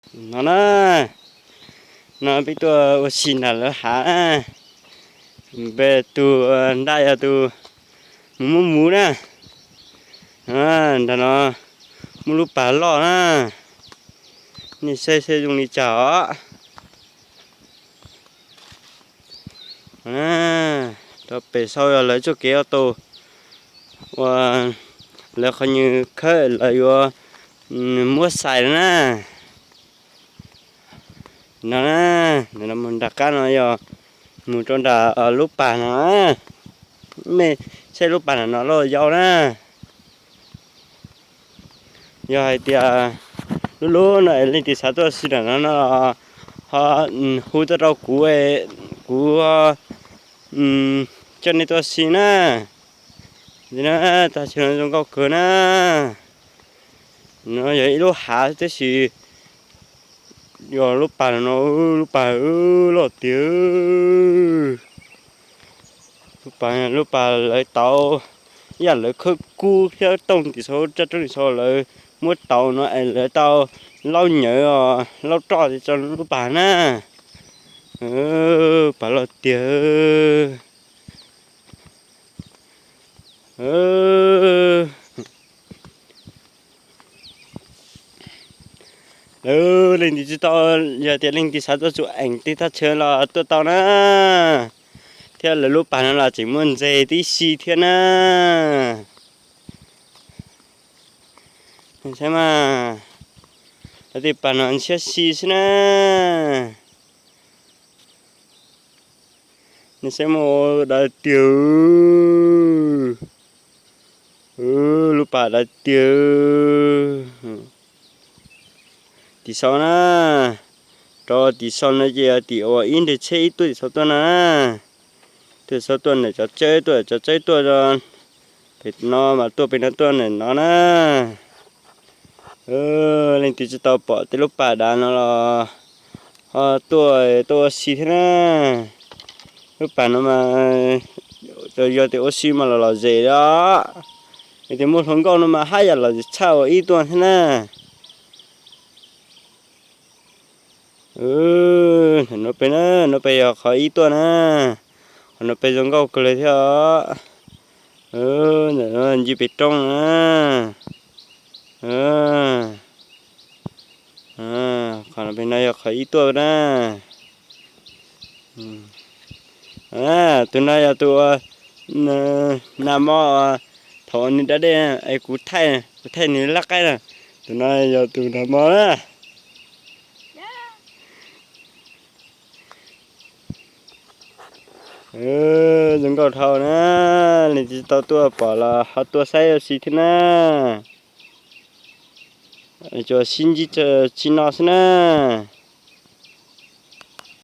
No na, no peb tuaj ua si nram lawv hav na. Peb tus nraj yog tus mus muab muv na. Nram no muaj lub pas loj na. Nej saib seb zoo li cas os. Rau pem sau yog lawv txoj kev ua tau, ua lawv qhov nyuag khawb lawv yuav muab xais na. No na, mus nram qab no yog mus rau nram lub pas no. Nej saib lub pas nram no loj yau na. Yog hais tias lub lub no leej twg xav tuaj si nram no no ho hu tuaj rau kuv, kuv coj nej tuaj si na. Tag chaw no zoo nkauj kawg na. No yog ib lub hav tab sis yog lub pas no, lub pas loj tiag. Lub pas, lub pas lawv tau ib yam lawv khawb kub thiab tooj tim saum raj roob tim saum lawv muab tau no es lawv tau laub nyawv laub roj tso lub pas na. Pas loj tiag. Lawv leej twg tsis tau, yog tias leej twg xav tuaj txug eem tej thaj chaw los tuaj tau na. Thiab lawv lub pas no los tseem muaj ntses tib si thiab na. Saib mas, lawv tej pas no ntshiab si xwb na. Nej saib mas, dav tiag. Lub pas dav tiag. Tim saum na, rau tim saum no ces yog tim uas ib nreg tsheb ib tuaj tim saum tuaj na. Tuaj tim saum tuaj ntawm cov tsawb tuaj, cov tsawb tuaj pem no mas tuaj pem no tuaj ntawm no na. Leej twg tsis tau pom tej lub pas dav no los ho tuaj, tuaj ua si thiab na. Lub pas no mas yog tias ua si mas los lom zem os. Yog tias muaj hluas nkauj no mas haj yam lom zem tshaj uas ib tuaj thiab na. Ntawm no pem na, no pem yog qhov ib tuaj na. Qhov no pem zoo nkauj kawg li thiab os. Ntawm no ncig pem roob na. Qhov no pem no yog qhov ib tuaj na. Tus no yog tus nag hmo thaum nws da dej es kuv thaij, kuv thaij nws laj qaib na. Tus no yog tus nag hmo na. Zoo nkauj dhau na, leej twg tau tuaj pom los ho tuaj saib ua si thiab na. Tsuas sib ntsib tsis no xwb na.